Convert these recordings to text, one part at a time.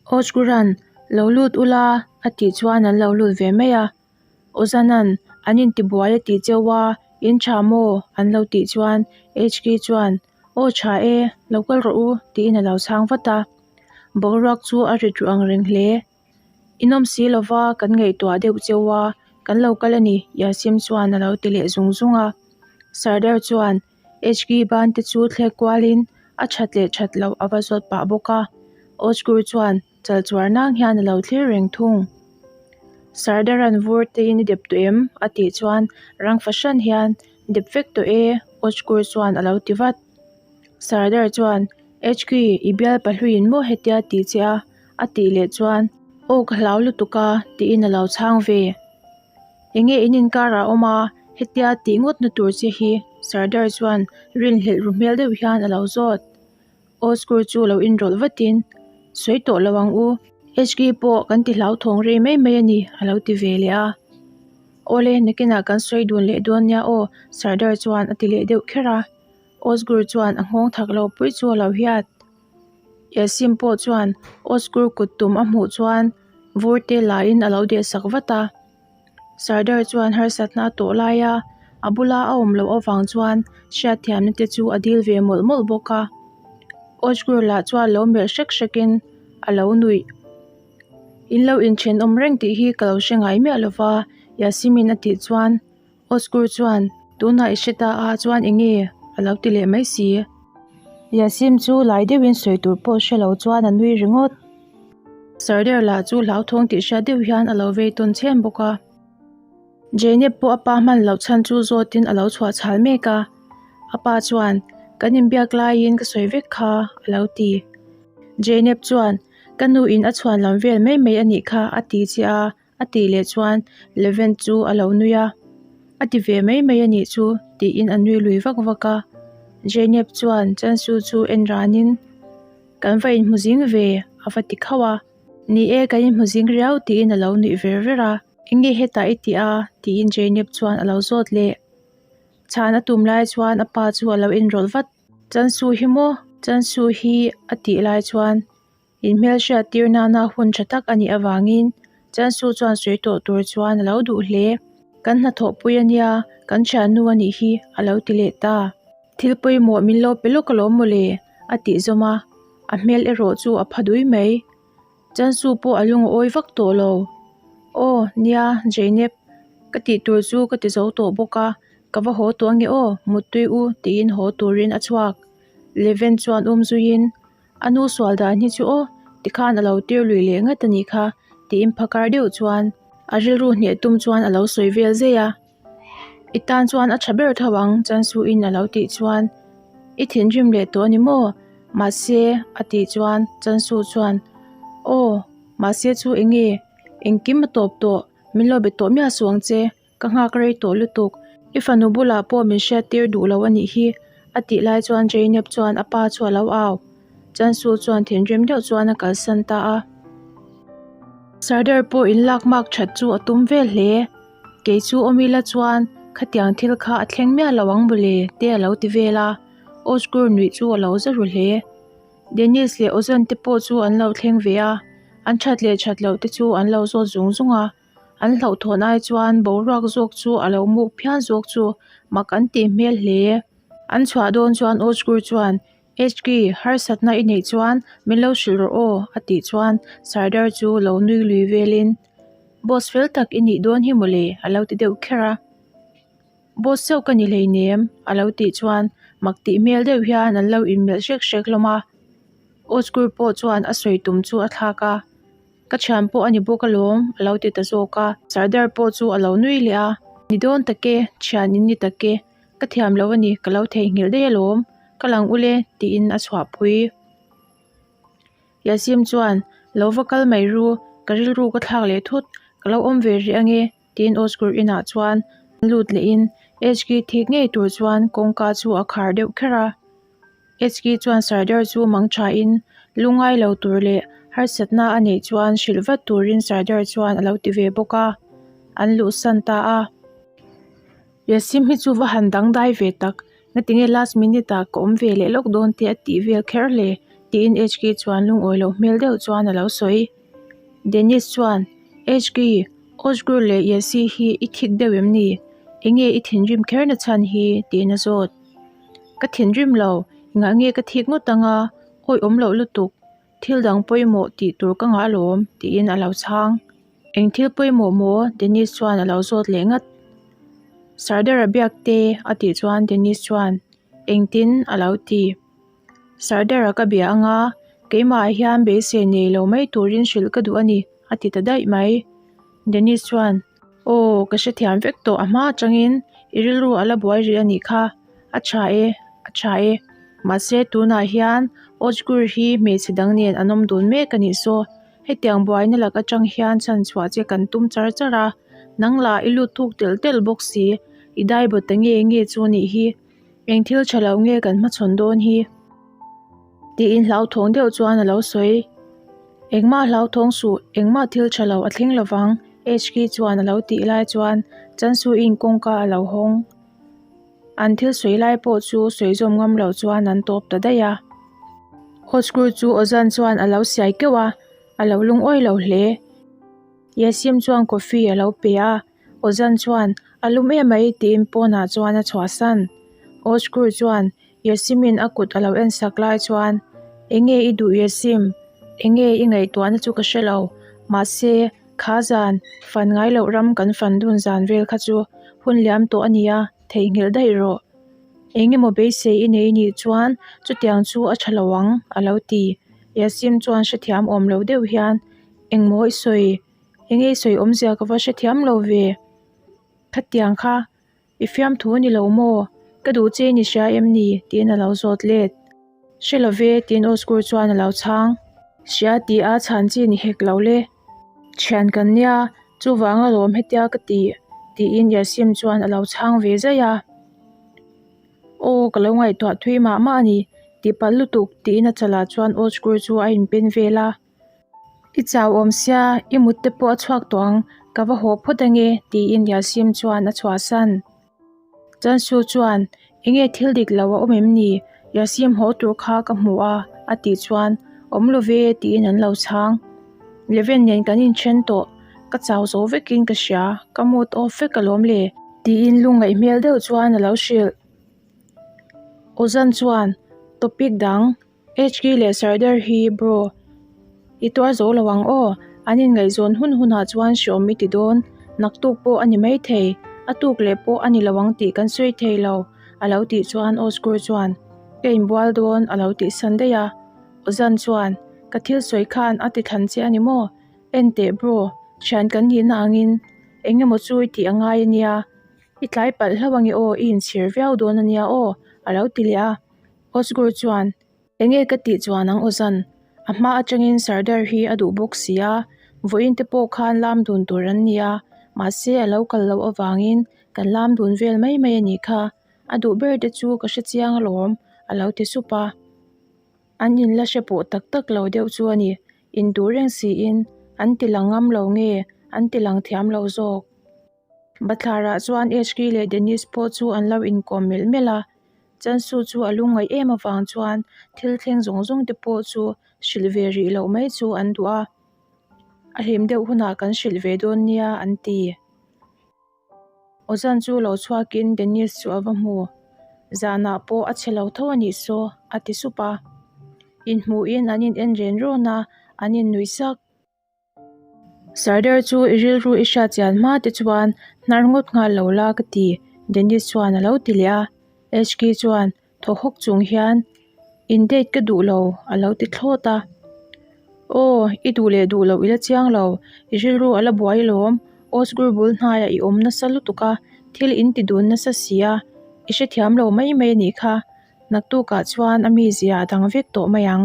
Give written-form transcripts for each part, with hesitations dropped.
Ozguran, Lo lut ula, a tih chuan an lo lut ve mai a. Ozana'n, An intibuai a tih cheu a, in tha maw? an lo tih chuan HK chuan, Aw tha e, lo kal rawh u, tiin a lo chhang vat a. Boruak chu a rit ruh ang reng hle. In awm si lova kan ngaihtuah deuh cheu a, kan lo kal a ni, Yasim chuan a lo ti leh zung zung a. Sardar chuan HK ban te chu thlek kualin a that leh that loh a va zawt pah bawk a. Ozgur chuan chal chuar nang hian a lo thlir reng thung. Sardaran vur tein i dep tawh em? a tih chuan rang fahran hian dep vek tawh e, Ozgur chuan a lo ti vat. Sardar chuan HK i bial pahluiin maw hetia tih che a? a tih leh chuan Aw ka hlau lutuk a tiin a lo chhang ve. Enge in inkar ah awm a, hetia tih ngawt na tur che hi Sardar chuan rinhlelh ru hmel deuh hian a lo zawt. Oskur chu lo inrawlh vatin Sawi tawh lo ang u, HK pawh kan ti hlauthawng rei mai mai a ni a lo ti ve leh a. Awle nakinah kan sawi dun leh dawn nia aw Sardar chuan a ti leh deuh kher a. Osgur chuan a nghawng thak lo pui chu a lo hiat. Yasim pawh chuan Osgur kut tum a hmuh chuan vur te laiin a lo deh sak vat a. Sardar chuan harsatna a tawh lai a, a bula a awm loh avang chuan hriatthiamna te chu a dil ve mawlh mawlh bawk a. Osgur lah chuan lo melh hrek hrekin a lo nuih. In lo inthenawm reng tih hi ka lo hre ngai miah lo va, Yasimin a tih chuan Osgur chuan, Tunah i hre ta a, chuan eng nge? a lo ti leh mai si. Yasim chu lai deuhin sawi tur pawh hre lo chuan a nui ringawt. Sardar lah chu hlauthawng tih hriat deuh hian a lo vei tawn chhen bawk a. Jainep pawh a pa hman loh chhan chu zawtin a lo chhuah chhal mek a. A pa chuan, Kan inbiak laiin ka sawi vek kha, a lo ti. Jainep chuan, Ka nu in a chhuan lam vel mai mai a nih kha, a ti che a. A tih leh chuan Leven chu a lo nui a, A ti ve mai mai a nih chu tiin a nui lui vak vak a. Jainep chuan Chansu chu en ranin, Kan va inhmu zing ve a va ti khauh a. Ni e, kan inhmu zing riau tiin a lo nuih ver ver a. Enge hetah i tih a? tiin Jainep chuan a lo zawt leh. Chhan a tum lai chuan a pa chu a lo enrawlh vat. Chansu hi maw? Chansu hi a tih lai chuan Inhmelhriat tir nana hun tha tak a nih avangin Chansu chuan sawi tawh tur chuan a lo duh hle. Kan hnathawhpui a nia, kan thiannu a nih hi a lo ti leh ta. Thil pawimawh min lo pe lawk alawm mawle a tih zawm a, a hmel erawh chu a pha dui mai. Chansu pawh a lung a awi vak tawh lo. Aw, nia, Jainep, ka tih tur chu ka ti zo tawh bawk a, ka va haw tawh ange aw, muttui u tiin haw turin a chhuak. Leven chuan um zuiin A nu sual dan hi chu aw, tikhan a lo tir lui leh ngat a nih kha, tiin phakar deuh chuan a rilru hneh tum chuan a lo sawi vel zai a. I tan chuan a tha ber tho ang, Chansuin a lo tih chuan, I thinrim leh tawh a ni maw? Mahse, a tih chuan Chansu chuan, Aw, mahse chu eng nge? Engkim a tawp tawh, min lo be tawh miah suh ang che. Ka nghak rei tawh lutuk, i fanu bulah pawh min hriat tir duh lo a nih hi, a tih lai chuan Jainep chuan a pa chu a lo au. Chansu chuan thinrim deuh chuan a kalsan ta a. Sardar pawh in lak mak that chu a tum vel hle. Kei chu awm ila chuan khatiang thil kha a thleng miah lo ang mawle te a lo ti vel a, Osgur nuih chu a lo za ru hle. Dennis leh Ozan te pawh chu an lo thleng ve a, an that leh that loh te chu an lo zawt zung zung a. An hlauhthawn ai chuan boruak zawk chu a lo muk phian zawk chu mak an tih hmel hle. An chhuah dawn chuan Ozgur chuan, HK, harsatna i neih chuan min lo hrilh rawh aw a tih chuan Sardar chu lo nui lui velin, Boss fel tak i nih dawn hi mawle a lo ti deuh kher a. Boss chauh ka ni hleinem a lo tih chuan mak tih hmel deuh hian an lo inmelh hrek hrek hlawm a. Ozgur pawh chuan a sawi tum chu a thlak a. Ka thian pawh a ni bawk alawm a lo ti ta zawk a, Sardar pawh chu a lo nui leh a, Ni dawn tak e, thian in ni tak e, ka thiam lo a ni, ka lo theihnghilh daih alawm, ka lang ule tiin a chhuahpui. Yasim chuan, Lo va kal mai ru, ka rilru ka thlak leh thut, ka lo awm ve rih ange tiin Osgur inah chuan lut lehin HK thik ngei tur chuan kawngka chu a khar deuh kher a. HK chuan Sardar chu mang thain lungngai lo tur leh harsatna a neih chuan hrilh vat turin Sardar chuan a lo ti ve bawk a, an luhsan ta a. Yasim hi chu va han dangdai ve tak, ngatinge last minute ah ka awm ve leh lawk dawn te a tih vel kher hle. Tiin HK chuan lungawi loh hmel deuh chuan a lo sawi. Dennis chuan, HK, Ozgur leh Yesi hi i thik deuh em ni? Enge i thinrim kher na chhan hi? Tiin a zawt. Ka thinrim lo, engah nge ka thik ngawt anga awi awm loh lutuk, thil dang pawimawh tih tur ka ngah alawm, tiin a lo chhang. Eng thil pawimawh maw? Dennis chuan a lo zawt leh ngat. Sardar-a biak te a tih chuan Dennis chuan, Engtin? a lo ti. Sardar-a ka bia anga, keimah hian beisei nei lo mai turin hrilh ka duh a ni, a ti ta daih mai. Dennis chuan, Aw, ka hrethiam vek tawh a hma atangin i rilru a la buai rih a nih kha. A tha e, a tha e. Mahse tunah hian Ozgur hi hmeichhe dang nen an awm dun mek a nih saw. Hetiang buaina lak atang hian chhanchhuah che kan tum char char a, nang lah i lut thuk telh telh bawk si, i dai bawt ta nge nge chu nih hi. Eng thil tha lo nge kan hmachhawn dawn hi? Tiin hlauthawng deuh chuan a lo sawi. Engmah hlauthawng suh, engmah thil tha lo a thleng lovang, HK chuan a lo tih lai chuan Chansuiin kawngka a lo hawng. An thil sawi lai pawh chu sawi zawm ngam lo chuan an tawp ta daih a. Hoskur chu Ozan chuan a lo siai keuh a, a lo lungawi lo hle. Yesim chuan coffee a lo pe a. Ozan chuan, A lum em mai tiin pawnah chuan a chhuahsan. Ozgur chuan Yesimin a kut a lo en sak lai chuan, Enge i duh Yesim? Enge i ngaihtuahna chu ka hre lo. Mahse, kha zan, fan ngai loh ram kan fan dun zan vel kha chu hun liam tawh a nia, theihnghilh daih rawh. Engemaw beisei i nei nih chuan chutiang chu a tha lo ang, a lo ti. Yesim chuan hrethiam awm lo deuh hian, Engmaw i sawi? Enge i sawi awmzia ka va hrethiam lo ve. Khatiang kha i fiamthu a ni lo maw? Ka duh che ni hria em ni? tiin a lo zawt let. Hre lo ve tiin Osgur chuan a lo chhang. Hria tih a chhan chi ni hek lo le. Thian kan nia, chuvang alawm hetia ka ti tiin Yasim chuan a lo chhang ve zaih a. Aw ka lo ngaihtuah thui mah mah a ni, tihpalh lutuk tiin a chalah chuan Osgur chu a inpen vel a. I chau awm sia, i mut te pawh a chhuak tawh ang, ka va haw phawt ange, tiin Yasim chuan a chhuahsan. Chansu chuan, Enge thil dik lo a awm em ni? Yasim haw tur kha ka hmu a, a tih chuan, Awm lo ve, tiin an lo chhang. Leven nen kan inthen tawh, ka chau zo vekin ka hria, ka mood off vek alawm le, tiin lungngaih hmel deuh chuan a lo hrilh. Ozan chuan, Topic dang, HK leh Sardar hi bro i tuar zo lo ang aw, an inngaihzawn hun hunah chuan hreawm i ti dawn, naktuk pawh a ni maithei, a tuk leh pawh a ni lo ang tih kan sawi thei lo a lo tih chuan Osgur chuan ka inbual dawn a lo tih san daih a, Ozan chuan ka thil sawi khan a ti thlan che a ni maw? En teh bro, thian kan nihna angin eng emaw chu i tih a ngai a nia, i tlai palh hlauh ange aw, i inchhir viau dawn a nia aw a lo ti leh a. Osgur chuan, Enge ka tih chuan ang Ozan, a hma atangin Sardar hi a duh bawk si a, vawiin te pawh khan lam dun tur an ni a, mahse a lo kal loh avangin kan lam dun vel mai mai a nih kha, a duh ber te chu ka hre chiang alawm, a lo ti sup a. An inla hre pawh tak tak lo deuh chu a ni, induh reng siin an ti lang ngam lo nge an ti lang thiam lo zawk. Bathlarah chuan HK leh Dennis pawh chu an lo inkawm melh melh a, Chansu chu a lungngaih em avang chuan thil thleng zawng zawng te pawh chu hrilh ve rih loh mai chu an duh a, a hlim deuh hunah kan hrilh ve dawn nia an ti. Ozan chu lo chhuakin Dennis chu a va hmu, zanah pawh a chhe lo tho a nih saw a ti sup a, inhmuhin an in en ren rawn a, an innuih sak. Sardar chu i rilru i hriat chian hma te chuan hnar ngawt nghal lo la ka ti, Dennis chuan a lo ti leh a. HK chuan thaw hawk chung hian In date ka duh lo a lo ti thlawt a. Aw, i duh leh duh loh i la chiang lo, i rilru a la buai alawm, Osgur bul hnaiah i awm nasa lutuk a, thil in ti dun nasa si a, i hrethiam lo mai mai a nih kha. Naktukah chuan a mizia a dang vek tawh mai ang.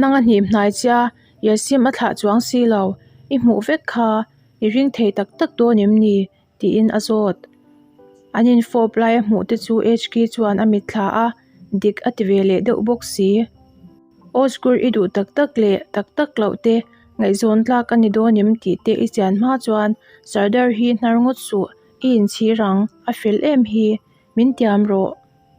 Nang a hnim hnai chia, Yasim a thlah chuang si lo, i hmuh vek kha i ring thei tak tak dawn em ni? tiin a zawt. An infawp lai a hmuh te chu HK chuan a mitthla a, dik a ti ve leh deuh bawk si. Osgur i duh tak tak leh tak tak loh te ngaihzawn tlak a ni dawn em tih te i chian hma chuan Sardar hi hnar ngawt suh, i inchhir ang, a fel em hi, min tiam rawh.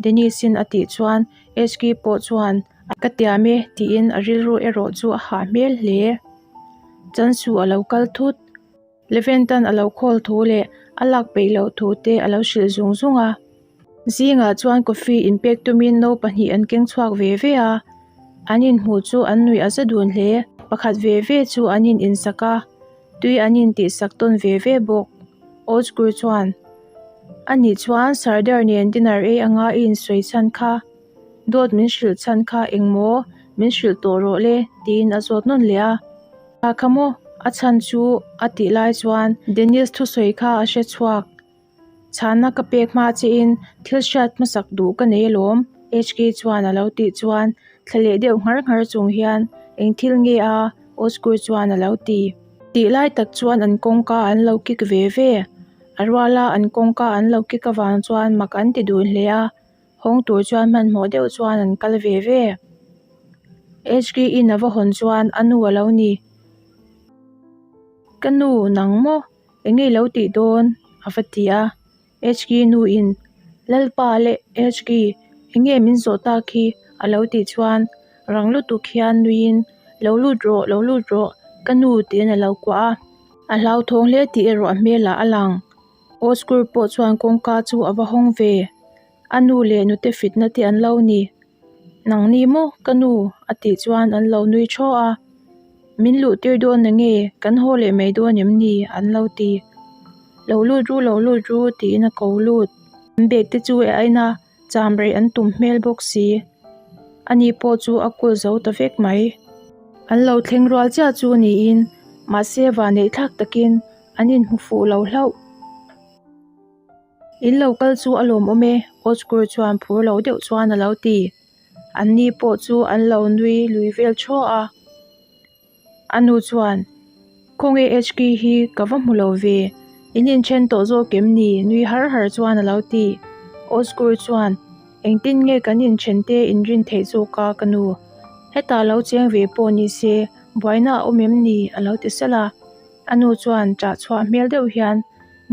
Dennis-in a tih chuan HK pawh chuan Ka tiam e tiin a rilru erawh chu a hah hmel hle. Chansu a lo kal thut. Leventan a lo call thu leh a lak peih loh thu te a lo hrilh zung zung a. Zingah chuan coffee inpek tumin no pahnih an keng chhuak ve ve a. An inhmuh chu an nuih a za dun hle. Pakhat ve ve chu an in insak a, tui an intihsak tawn ve ve bawk. Ozgur chuan, A nih chuan Sardar nen dinner ei anga i insawi chhan kha, dawt min hrilh chhan kha engmaw min hrilh tawh rawh le tiin a zawt nawn leh a. Kha kha maw a chhan chu a tih lai chuan Dennis thusawi kha a hre chhuak. Chhana ka pek hma chiin thil hriat hmasak duh ka nei alawm HK chuan a lo tih chuan thla leh deuh nghar nghar chung hian eng thil nge a Oskur chuan a lo ti. Tih lai tak chuan an kawngka an lo kik ve ve. A ruala an kawngka an lo kik avang chuan mak an ti dun hle a, hawng tur chuan hmanhmawh deuh chuan an kal ve ve. HK in a va hawn chuan a nu a lo ni. Ka nu nang maw? Eng nge i lo tih dawn? a va ti a. HK nu in, Lalpa leh HK, eng nge min zawh tak hi? a lo tih chuan rang lutuk hian nuiin, Lo lut rawh, lo lut rawh, ka nu tiin a lo kuah a. A hlauthawng hle tih erawh a hmelah a lang. Oskur pawh chuan kawngka chu a va hawng ve. A nu leh nute fitna te an lo ni. Nang ni maw ka nu? a tih chuan an lo nui thaw a. Min luh tir dawn na nge? Kan haw leh mai dawn em ni? an lo ti. Lo lut ru, lo lut ru tiin a ko lut. An bag te chu e aina cham rei an tum hmel bawk si. Ani pawh chu a kul zo ta vek mai. An lo thleng rual chiah chu niin mahse vanneih thlak takin an inhmu fuh lo hlauh. In lo kal chu a lawmawm e, Osgur chuan phur lo deuh chuan a lo ti. An ni pawh chu an lo nui lui vel thaw a. A nu chuan, Khawnge HK hi ka va hmu lo ve, in inthen tawh zawk em ni? nui har har chuan a lo ti. Osgur chuan, Engtin nge kan inthen te inrin theih zawk a ka nu? Hetah lo cheng ve pawh ni se, buaina a awm em ni? a lo ti salh a. A nu chuan ṭah chhuah hmel deuh hian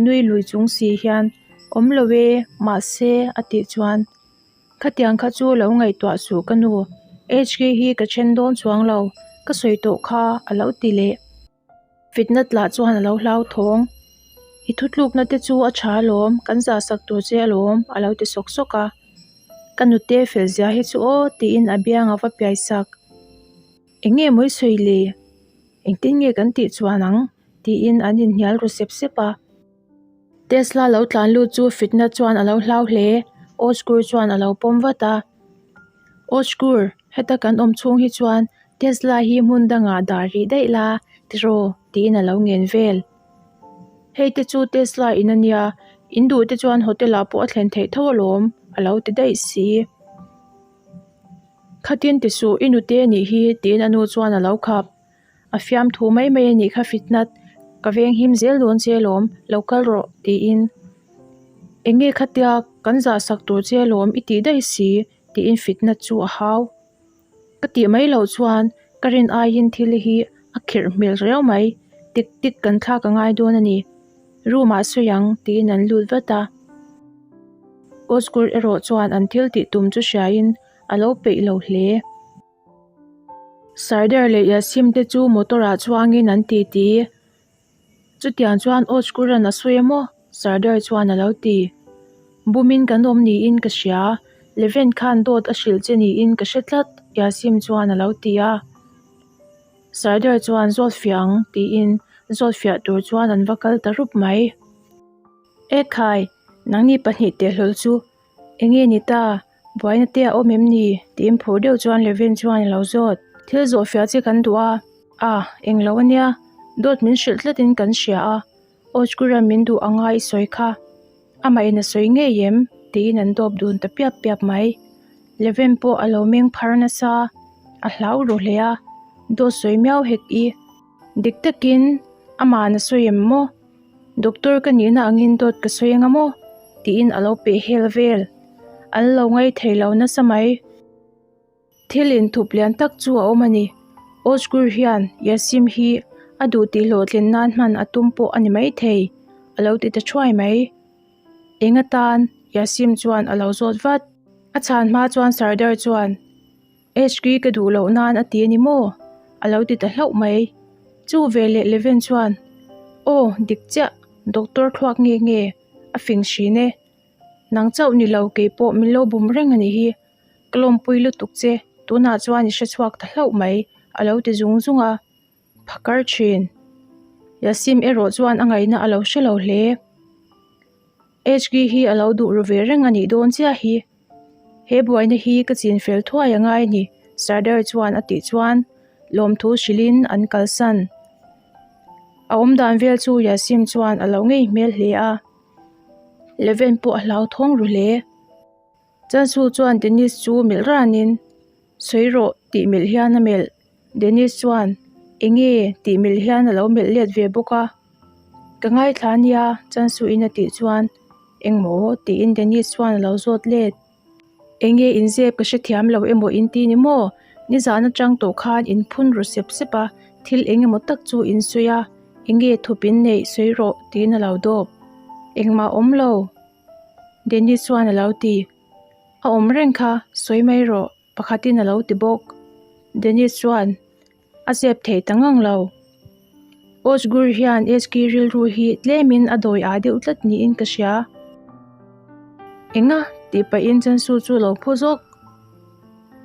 nui lui chung si hian awm lo e mahse a tih chuan khatiang kha chu lo ngaihtuah suh ka nu HK hi ka then dawn chuang lo ka sawi tawh kha a lo ti leh. Fitna tlah chuan a lo hlauthawng i thutlukna te chu a tha alawm kan zah sak tur che alawm a lo ti sawk sawk a ka nute fel zia hi chu aw tiin a biang a va piai sak eng nge mawi sawi le engtin nge kan tih chuan ang. Tiin an inhnial ru sep sep a. Tesla lo tlan lut chu fitna chuan a lo hlau hle. Osgur chuan a lo pawm vat a. Osgur, heta kan awm chhung hi chuan Tesla hi hmun dangah dah rih daih la tiraw? Tiin a lo ngen vel. Hei te chu Tesla in a nia, in duh te chuan hotel ah pawh a thlen theih tho alawm, a lo ti daih si. Khatin ti suh, i nute anih hi, tiin a nu chuan a lo khap. A fiamthu mai mai a nih kha fitnat, ka veng him zel dawn che alawm, lo kal rawh tiin Eng nge khatia kan zah sak tur che alawm i tih daih si tiin fitnat chu a hau. Ka tih mai loh chuan ka rin aiin thil hi a khirh hmel riau mai, tik tik kan thlak a ngai dawn a ni, room ah sawi ang tiin an lut vat a. Osgur erawh chuan an thil tih tum chu hriain a lo peih lo hle. Sardar leh Yasim te chu motor ah chuangin an titi. Chutiang chuan Ozgur-a'n a sawi a maw? Sardar chuan a lo ti. Bumin kan awm niin ka hria. Levent khan dawt a hrilh che niin ka hre tlat, Yasim chuan a lo ti a. Sardar chuan zawt fiah ang tiin zawt fiah tur chuan an va kal ta rup mai. Ekhai, nangni pahnih teh hlawl chu Enge ni ta? Buaina te a awm em ni? Tiin phur deuh chuan Levin chuan a lo zawt. Thil zawh fiah che kan duh a. Ah, englo a nia. Dawt min hrilh tlatin kan hria a. Ojkura min duh anga i sawi kha. Amah in a sawi ngei em? Tiin an dawp dun ta piap piap mai. Levin pawh a lo meng phar nasa. A hlau ru hle a. Dawt sawi miau hek i. Dik takin ama'n a sawi em maw? Doctor ka nihna angin dawt ka sawi anga maw? tiin a lo peh hel vel. An lo ngaih thei lo nasa mai. Thil inthup lian tak chu a awm a ni. Ozgur hian Yasim hi a duh tih hlawhtlin nan hman a tum pawh a ni maithei, a lo ti ta thuai mai. Eng atan? Yasim chuan a lo zawt vat. A chhan hma chuan Sardar chuan. HK ka duh loh nan a ti a ni maw? A lo ti ta hlauh mai. Chu veleh Leven chuan, Aw, dik chiah, doctor thluak nge nge? A fing hrin e. Nang chauh ni lo kei pawh min lo bum reng a nih hi. Ka lawmpui lutuk che, tunah chuan i hrechhuak ta hlauh mai, a lo ti zung zung a. Phakar thin. Yasim erawh chuan a ngaihna a lo hre lo hle. HG hi a lo duh ru ve reng a nih dawn chiah hi. He buaina hi ka chin fel thuai a ngai a ni, Sardar chuan a tih chuan lawmthu hrilhin an kalsan. A awmdan vel chu Yasim chuan a lo ngei hmel hle a. Leven pawh a hlauthawng ru hle. Chansu chuan Dennis chu melh ranin, Sawi rawh tih melh hian a melh. Dennis chuan, Enge? tih melh hian a lo melh let ve bawk a. Ka ngaithla ania Chansuin a tih chuan, Engmaw? tiin Dennis chuan a lo zawt let. Enge inzep ka hrethiam lo emaw in ti ni maw? Nizan atang tawh khan in phun ru sep sep a, thil eng emaw tak chu in sawi a, enge thup in neih sawi rawh tiin a lo dawp. Engmah awm lo. Dennis chuan a lo ti. A awm reng kha, sawi mai rawh, pakhatin a lo ti bawk. Dennis chuan a zep thei ta ngang lo. Ozgur hian Eski rilru hi tlemin a dawi ah deuh tlat niin ka hria. Enga? tih pahin Chansu chu lo phu zawk.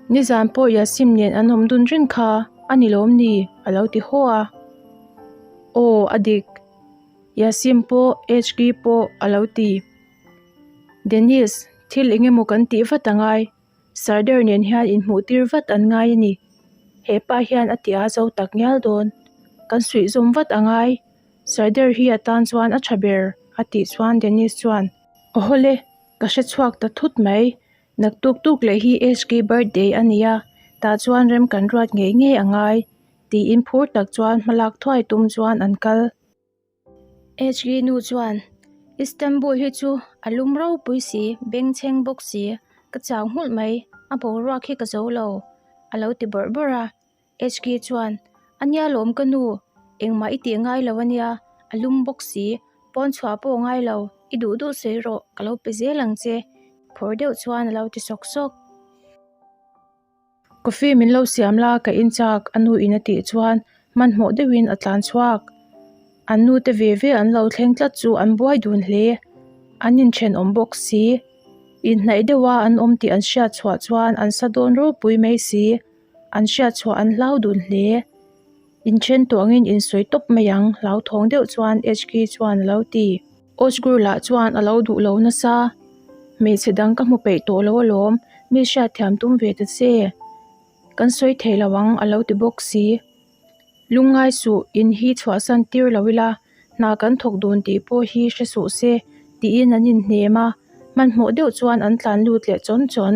Nizan pawh Yasim nen an awm dun reng kha a ni lawm ni? a lo ti haw a. Aw, a dik. Yasim pawh HK pawh a lo ti. Dennis, thil eng emaw kan tih vat a ngai. Sardar nen hian inhmuh tir vat an ngai a ni. He pa hian a ti a zo tak ngial dawn. Kan suih zawm vat a ngai. Sardar hi a tan chuan a tha ber, a tih chuan Dennis chuan, Awhawle, ka hre chhuak ta thut mai. Naktuk tuk leh hi HK birthday a nia, tah chuan rem kan ruat ngei ngei a ngai, tiin phur tak chuan hmalak thuai tum chuan an kal. HG nu chuan, Istanbul hi chu a lum ropui si, bengchheng bawk si, ka chau nghulh mai, a boruak hi ka zo lo, a lo ti bawrh bawrh a. HG chuan, A nia lawm ka nu, engmah i tih ngai lo a nia, a lum bawk si, pawn chhuah pawh ngai lo, i duh duh sawi rawh, ka lo pe zel ang che, phur deuh chuan a lo ti sawk sawk. Coffee min lo siam la ka in chak a nu in a tih chuan hmanhmawh deuhin a tlan chhuak. An nu te ve ve an lo thleng tlat chu an buai dun hle. An inthenawm bawk si. Inhnaih deuha an awm tih an hriat chhuah chuan an sa dawn ropui mai si. An hriat chhuah an hlau dun hle. Inthen tawh angin insawi tawp mai ang hlauthawng deuh chuan HK chuan a lo ti. Ozgur lah chuan a lo duh lo nasa. Hmeichhe dang ka hmu peih tawh lo alawm, mi hriatthiam tum ve ta che. Kan sawi thei lo ang a lo ti bawk si. Lungngai suh, in hi chhuahsan tir lo ila, hna kan thawk dun tih pawh hi hre suh se, tiin an inhnem a, hmanhmawh deuh chuan an tlan lut leh chawn chawn.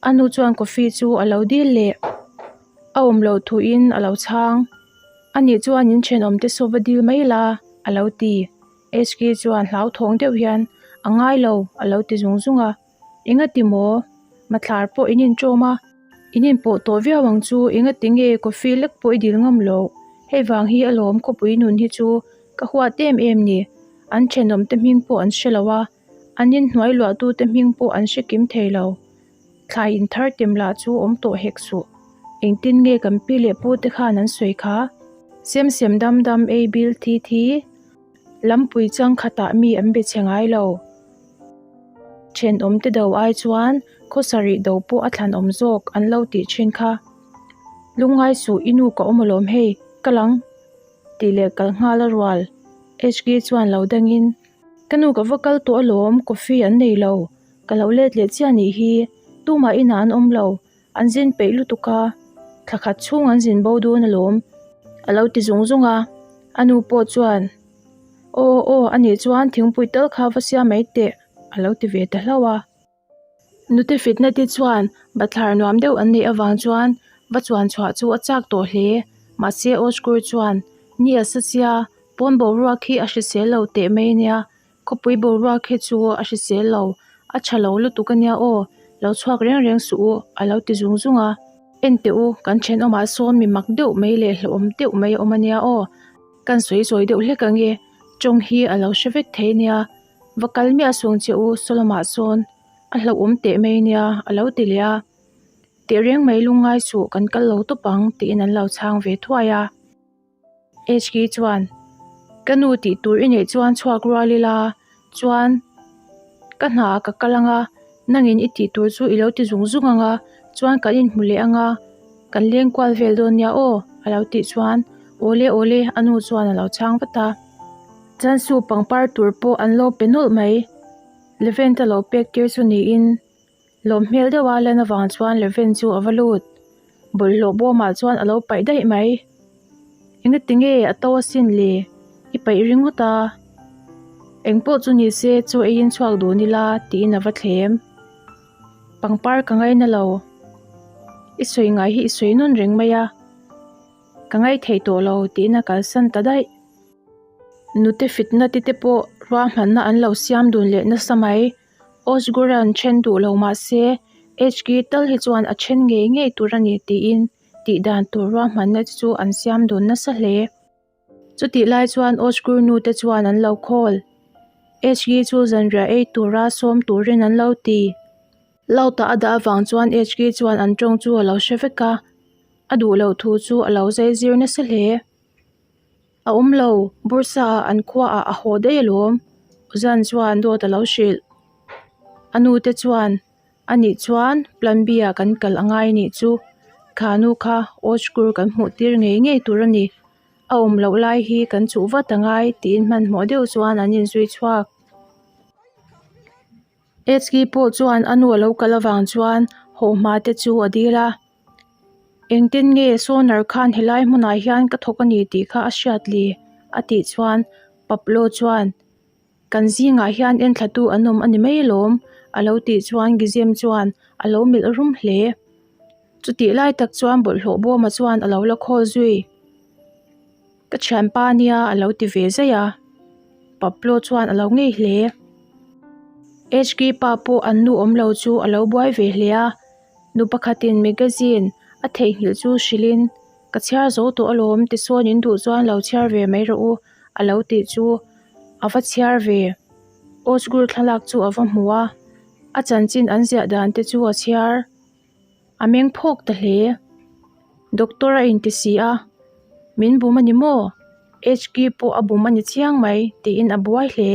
A nu chuan coffee chu a lo dil leh a awm loh thuin a lo chhang. Ani chuan in thenawm te saw va dil mai la a lo ti. HK chuan hlauthawng deuh hian a ngai lo a lo ti zung zung a. Engati maw? Mathlar pawh in inṭawm a, in inpawh tawh viau ang chu engati nge coffee lek pawh i dil ngam loh? Hei vang hi alawm khawpui nun hi chu ka huat em em ni. An thenawm te hming pawh an hre lo a. An inhnuai luahtute hming pawh an hre kim thei lo. Thlai inthar tem lah chu awm tawh hek suh. Engtin nge kan pi leh pu te khan an sawi kha? Sem sem dam dam ei bil thi thi. Lampui chang khatah mi an be chhe ngai lo. Thenawm te do ai chuan khawsarih do pawh a thlan awm zawk an lo tih thin kha. Lungngai suh i nu ka awm alawm hei, ka lang tih leh kal nghal a rual. HK chuan lo dangin. Ka nu ka va kal tawh alawm, coffee an nei lo. Ka lo let leh chiah nih hi, tumah inah an awm lo, an zin peih lutuk a, thla khat chhung an zin bo dawn alawm a lo ti zung zung a. A nu pawh chuan, Aw aw, anih chuan thingpui tal kha va siam mai teh a lo ti ve ta hlauh a. Nute fitna te chuan bathlar nuam deuh an neih avang chuan va chuan chhuah chu a chak tawh hle. Mahse Oskur chuan, Ni a sa sia, pawn boruak hi a hrisel lo teh mai ania, khawpui boruak hi chu a hrisel lo, a tha lo lutuk ania aw, lo chhuak reng reng suh u a lo ti zung zung a. En teh u, kan thenawmah sawn mi mak deuh mai leh hlauhawm deuh mai a awm ania aw, kan sawi zawi deuh hlek ange, tawng hi a lo hre vek thei ania. Va kal miah sung che u Solomah sawn a hlauhawm teh mai nia a lo ti leh a. Tehreng mai lungngai suh kan kal lo tawp ang tiin an lo chhang ve thuai a. HK chuan, Ka nu tih tur i neih chuan chhuak rual ila, chuan ka hna ah ka kal anga, nangin i tih tur chu i lo ti zung zung anga, chuan kan inhmu leh anga, kan leng kual vel dawn nia aw a lo tih chuan Awle awle a nu chuan a lo chhang vat a. Chansu pangpar tur pawh an lo pe nawlh mai. Levent a lo pek tir chu niin Lawm hmel deuha lan avang chuan Leven chu a va lut. Bawlhhlawh bawmah chuan a lo paih daih mai. Engati nge a to asin le? I paih ringawt a. Engpawh chu ni se chaw eiin chhuak dun ila tiin a va thlem. Pangpar ka ngaina lo. I sawi ngai hi i sawi nawn reng mai a. Ka ngaithei tawh lo tiin a kalsan ta daih. Nute fitna ti te pawh ruahmanna an lo siam dun leh nasa mai. Osgur-a'n then duh lo mah se, HK tal hi chuan a then ngei ngei tur a ni tiin tih dan tur ruahmanna te chu an siam dun nasa hle. Chutih lai chuan Osgur nu te chuan an lo call. HK chu zanriah ei tura sawm turin an lo ti. Loud-a a dah avang chuan HK chuan an tawng chu a lo hre vek a, a duh loh thu chu a lo zaizir nasa hle. A awm lo, Bursa ah an khua ah a haw daih alawm, Ozan chuan dawt a lo hrilh. A nu te chuan, A nih chuan Plan B ah kan kal a ngai nih chu, kha nu kha Ozgur kan hmuh tir ngei ngei tur a ni, a awm loh lai hi kan chuh vat a ngai tiin hmanhmawh deuh chuan an inzui chhuak. Etsky pawh chuan a nu a lo kal avang chuan haw hma te chu a dil a. Engtin nge Sonar khan helai hmunah hian ka thawk a ni tih kha a hriat li? a tih chuan Pablo chuan, Kan zingah hian enthlatu an awm a ni mai alawm a lo tih chuan Gizem chuan a lo melh rum hle. Chutih lai tak chuan bawlhhlawh bawma chuan a lo la khawl zui. Ka thianpa nia a lo ti ve zaih a, Pablo chuan a lo ngei hle. HK pa pawh an nu awm lo chu a lo buai ve hle a, nu pakhatin magazine a theihnghilh chu hrilhin, Ka chhiar zo tawh alawm tisawn in duh chuan lo chhiar ve mai rawh u a lo tih chu a va chhiar ve. Osgur thlalak chu a va hmu a, a chanchin an ziah dan te chu a chhiar. A meng phawk ta hle. Doctor a inti si a, Min bum a ni maw? HK pawh a bum a ni chiang mai tiin a buai hle.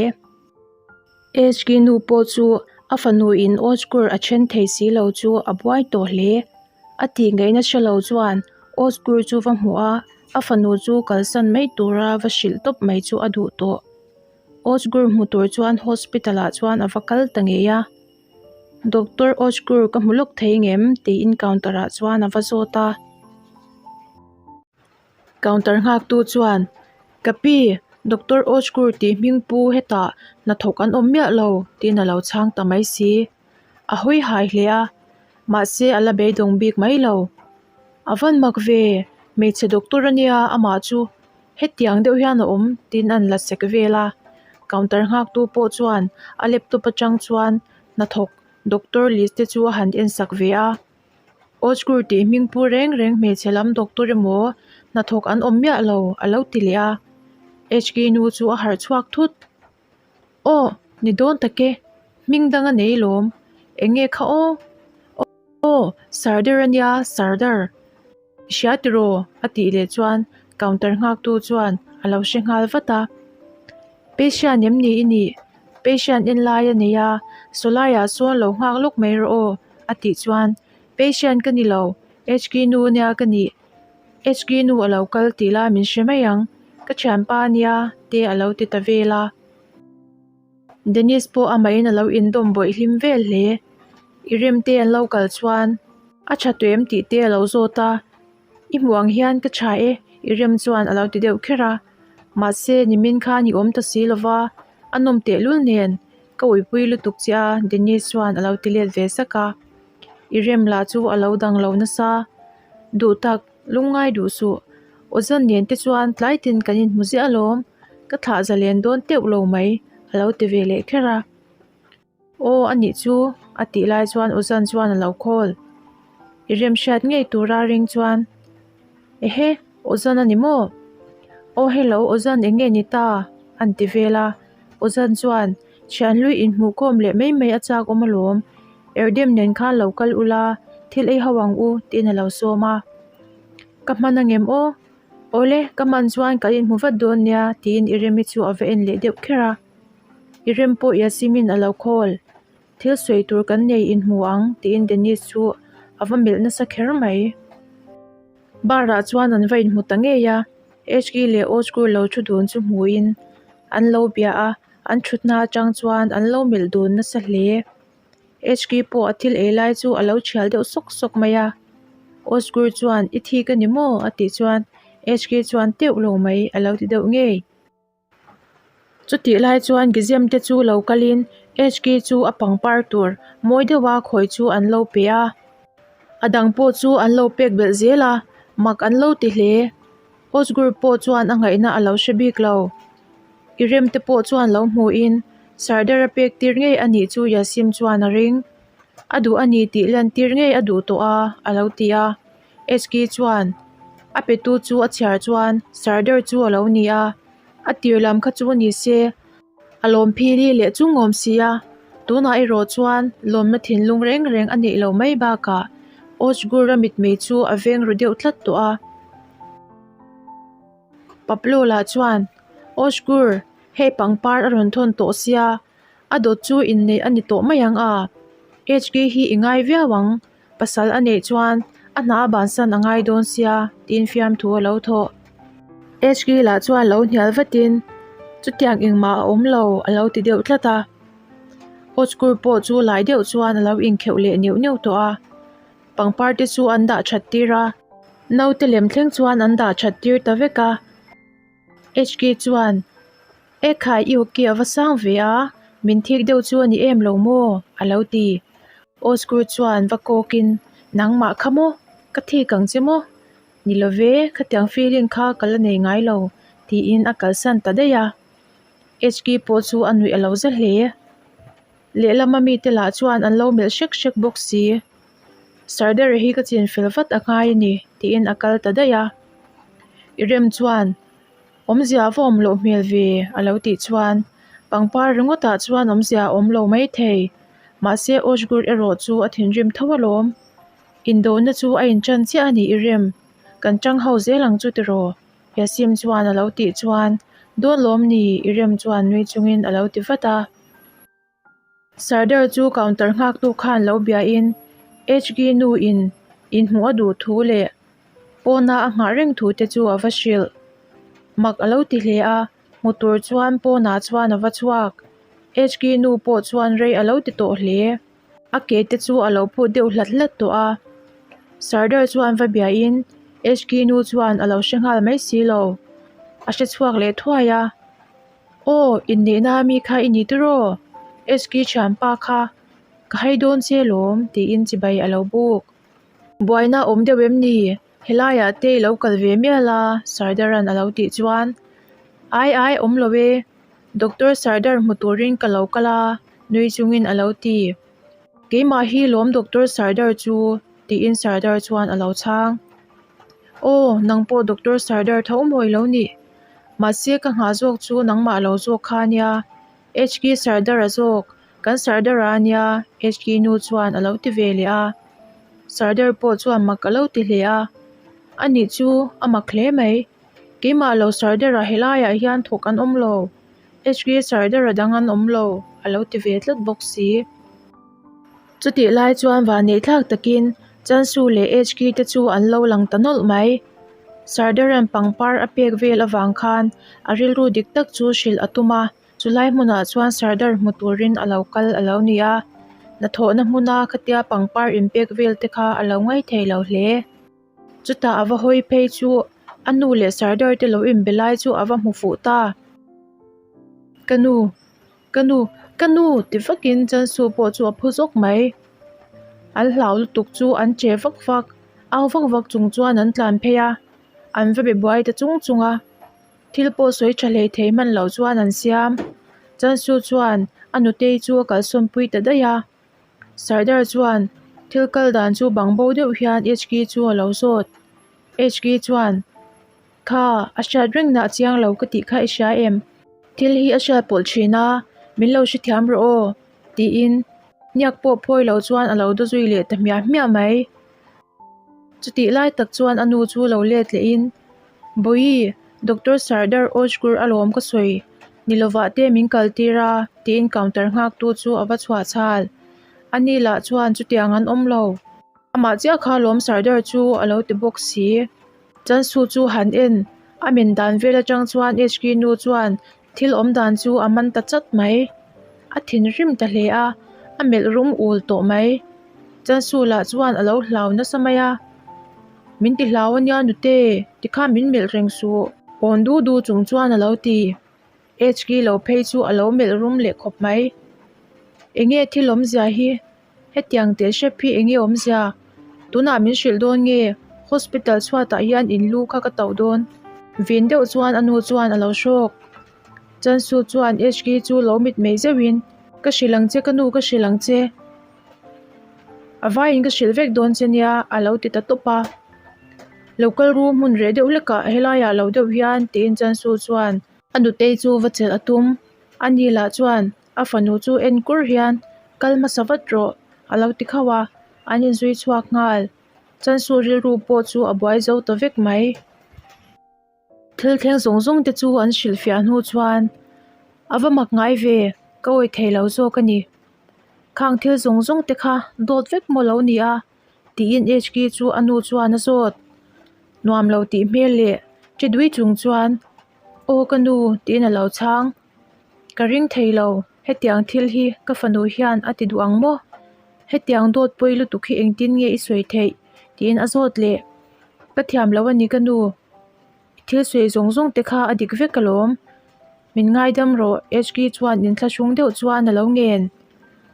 HK nu pawh chu a fanu in Osgur a then thei si lo chu a buai tawh hle. A tih ngaihna hre lo chuan Osgur chu va hmuh a, a fanu chu kalsan mai tura va hrilh tawp mai chu a duh tawh. Osgur hmu tur chuan hospital ah chuan a va kal ta ngei a. Doctor Ozgur ka hmu lawk thei ngem? tiin counter ah chuan a va zawt a. Counter nghaktu chuan, Ka pi, Doctor Ozgur tih hming pu hetah hnathawk an awm miah lo tiin a lo chhang ta mai si. A hawi hai hle a, mahse a la beidawng bik mai lo. A van mak ve, hmeichhe doctor ania amah chu. Hetiang deuh hian a awm tiin an la sek vel a, counter nghaktu pawh chuan a laptop atang chuan hnathawk doctor list te chu a han en sak ve a, Ozgur tih hming pu reng reng hmeichhe lam doctor emaw hnathawk an awm miah lo a lo ti leh a, HK nu chu a harh chhuak thut. Aw ni dawn tak e, hming dang a nei lawm, eng nge kha aw? Aw Sardar a nia Sardar. I hria tiraw? a tih leh chuan counter nghaktu chuan a lo hre nghal vat a. Patient em ni i nih? Patient en lai a nei a, sawlaiah sawn lo nghak lawk mai rawh aw a tih chuan Patient ka ni lo, HK nu ania ka nih. HK nu a lo kal tih la min hre mai ang, ka thianpa ania te a lo ti ta vel a. Dennis pawh amahin a lo indawm bawih hlim vel hle. I rem te an lo kal chuan a tha tawh em tih te a lo zawt a, I hmuh ang hian ka tha e i rem chuan a lo ti deuh kher a, mahse nimin khan i awm ta si lova, a nawm tehlul nen ka uipui lutuk che a Dennis chuan a lo ti let ve sak a, i rem lah chu a lo dang lo nasa duh tak lungngai duh suh Ozan nen te chuan tlai tin kan inhmu ziah alawm ka thlah zalen dawn teuh lo mai a lo ti ve leh kher a. Aw a nih chu a tih lai chuan Ozan chuan a lo call. I remhriat ngei tura ring chuan Ehe Ozan a ni maw? Aw hello Ozan eng nge ni ta? an ti vel a. Ozan chuan Thianhlui inhmuhkhawm leh mai mai a chak awm alawm. Erdem nen khan lo kal ula. thil ei ho ang u tiin a lo sawm a. Ka hman angem aw? Awle, ka hman chuan kan inhmu vat dawn nia tiin Iremi chu a va en leh deuh kher a. Irem pawh Yasimin a lo call. Thil sawi tur kan nei inhmu ang tiin Dennis chu a va melh nasa kher mai. Bar ah chuan an va inhmu ta ngei a, HK leh Osgur lo thu dun chu hmuin an lo bia a, an thutna atang chuan an lo melh dun nasa hle. HK pawh a thil ei lai chu a lo thial deuh sawk sawk mai a, Osgur chuan i thik a ni maw? a tih chuan HK chuan teuh lo mai a lo ti deuh ngei. Chutih lai chuan Gizem te chu lo kalin HK chu a pangpar tur mawi deuha khawi chu an lo pe a, a dang pawh chu an lo pek belh zel a, mak an lo ti hle. Osgur pawh chuan a ngaihna a lo hre bik lo. Irem te pawh chuan lo hmuhin Sardar a pek tir ngei a nih chu Yasim chuan a ring. A duh a ni tih lan tir ngei a duh tawh a, a lo ti a. HK chuan a petu chu a chhiar chuan Sardar chu a lo ni a, a tir lam kha chu ni se a lawm phili leh chung awm si a, tunah erawh chuan lawmna thinlung reng reng a neih lo mai bakah Ojgur-a mitmei chu a veng ru deuh tlat tawh a. Pablo lah chuan, Ojgur, hei pangpar a rawn thawn tawh sia, a dawt chu inneih a ni tawh mai ang a, HK hi i ngai viau ang, Pasal a neih chuan a hna a bansan a ngai dawn sia tiin fiamthu a lo thawh. HK lah chuan lo hnial vatin chutiang engmah a awm lo a lo ti deuh tlat a. Awchkur pawh chu lai deuh chuan a lo inkheuh leh neuh neuh tawh a. Pangpar te chu an dah that tir a, naute lem thleng chuan an dah that tir ta vek a. HK chuan Ekhai i awki a va sang ve a, min thik deuh chu a ni em lo maw? a lo ti. Osgur chuan va kawkin, Nangmah kha maw? Ka thik ang che maw? Ni lo ve, khatiang feeling kha ka la nei ngai lo, tiin a kalsan ta daih a. HK pawh chu a nuih a lo za hle. Lehlama mite lah chuan an lo melh hrek hrek bawk si. Sardara hi ka chinfel vat a ngai a ni, tiin a kal ta daih a. Irem chuan Awmzia a va awm loh hmel ve a lo tih chuan pangpar ringawtah chuan awmzia a awm lo mai thei. Mahse Ojgur erawh chu a thinrim tho alawm. Indona chu a inṭan chiah a ni i rem. Kan ṭang ho zel ang chu tiraw? Yasim chuan a lo tih chuan dawn lawm ni i rem chuan nui chungin a lo ti vat a. Sardar chu counter nghaktu khan lo biain HG nu in inhmuh a duh thu leh pawna a nghah reng thu te chu a va hrilh. Mak a lo ti hle a, hmu tur chuan pawnah chuan a va chhuak. HG nu pawh chuan rei a lo ti tawh hle. A ke te chu a lo phut deuh hlat hlat tawh a. Sardar chuan va biain HG nu chuan a lo hre nghal mai si lo. A hre chhuak leh thuai a. Aw, inneihna ami kha i ni tiraw? SK thianpa kha ka hai dawn che lawm tiin chibai a lo buk. Buaina awm deuh em ni? Helaiah te i lo kal ve mial a Sardaran a lo tih chuan Ai ai awm lo e, Doctor Sardar hmu turin ka lo kal a nui chungin a lo ti. Keimah hi lawm Doctor Sardar chu tiin Sardar chuan a lo chhang. Aw, nang pawh Doctor Sardar tho maw i lo nih? Mahse ka nghah zawk chu nangmah lo zawk kha ania, HK Sardara zawk, kan Sardara ania HK nu chuan a lo ti ve leh a. Sardar pawh chuan mak a lo ti hle a, A nih chu a mak hle mai, keimah lo Sardara helaiah hian thawk an awm lo, HK Sardara dang an awm lo a lo ti ve tlat bawk si. Chutih lai chuan vanneih thlak takin Chansu leh HK te chu an lo lang ta nawlh mai. Sardaran pangpar a pek vel avang khan a rilru dik tak chu hrilh a tum a, chulai hmunah chuan Sardar hmu turin a lo kal a lo ni a. Hnathawhna hmuna khatia pangpar inpek vel te kha a lo ngaithei lo hle. Chutah a va hawi phei chu a nu leh Sardar te lo inbe lai chu a va hmu fuh ta. Ka nu. Ka nu, ka nu ti vakin Chansu pawh chu a phu zawk mai. An hlau lutuk chu an che vak vak, au vak vak chung chuan an tlan phei a, an va be buai ta chung chung a. Thil pawh sawi tha hlei thei hman loh chuan an siam. Chansu chuan a nutei chu a kalsawn pui ta daih a. Sardar chuan thil kal dan chu bang bo deuh hian HK chu a lo zawt. HK chuan. Kha, a hriat reng na a chiang lo ka tih kha i hria em? Thil hi a hriat pawlh thin a, min lo hrethiam rawh aw, tiin hniak pawh phawi lo chuan a lo daw zui leh ta hmiah hmiah mai. Chutih lai tak chuan a nu chu lo let lehin, Bawihi, Doctor Sardar Ojgur alawm ka sawi, ni lovah te min kal tir a, tiin counter nghaktu chu a va chhuah chhal. Ani lah chuan chutiang an awm lo. Amah chiah kha lawm Sardar chu a lo ti bawk si. Chansu chu han en, a men dan vel atang chuan HK nu chuan thil awm dan chu a man ta chat mai. A thinrim ta hle a, a melh rum ul tawh mai. Chansu lah chuan a lo hlau nasa mai a, Min ti hlau ania nute, tikhan min melh reng suh. Awn du du chung chuan a lo ti. HK lo phei chu a lo melh rum leh khawp mai. Enge thil awmzia hi? Hetiang teh hrep hi enge awmzia? Tunah min hrilh dawn nge? Hospital chhuatah hian in lu kha ka tauh dawn. Vin deuh chuan a nu chuan a lo hrawk. Chansu chuan HK chu lo mit mei zeuhin, Ka hrilh ang che ka nu ka hrilh ang che. A vaiin ka hrilh vek dawn che nia a lo ti ta tawp a. Lo kal ru hmun reh deuh hlekah helaiah lo deuh hian tiin Chansu chuan a nutei chu va chelh a tum. Ani lah chuan A fanu chu en kur hian kal hmasa vat rawh a lo ti khauh a, an inzui chhuak nghal. Chansu rilru pawh chu a buai zo ta vek mai. Thil thleng zawng zawng te chu an hrilhfiah hnu chuan a va mak ngai ve, ka awih thei lo zawk a ni. Khang thil zawng zawng te kha dawt vek maw lo ni a tiin HK chu a nu chuan a zawt. Nuam lo tih hmel leh che dui chung chuan aw ka nu tiin a lo chhang. Ka ring thei lo, hetiang thil hi ka fanu hian a ti duh ang maw? Hetiang dawt pawi lutuk hi engtin nge i sawi theih? tiin a zawt leh. Ka thiam lo a ni ka nu, i thil sawi zawng zawng te kha a dik vek alawm. Min ngaidam rawh HK chuan inthlahrung deuh chuan a lo ngen.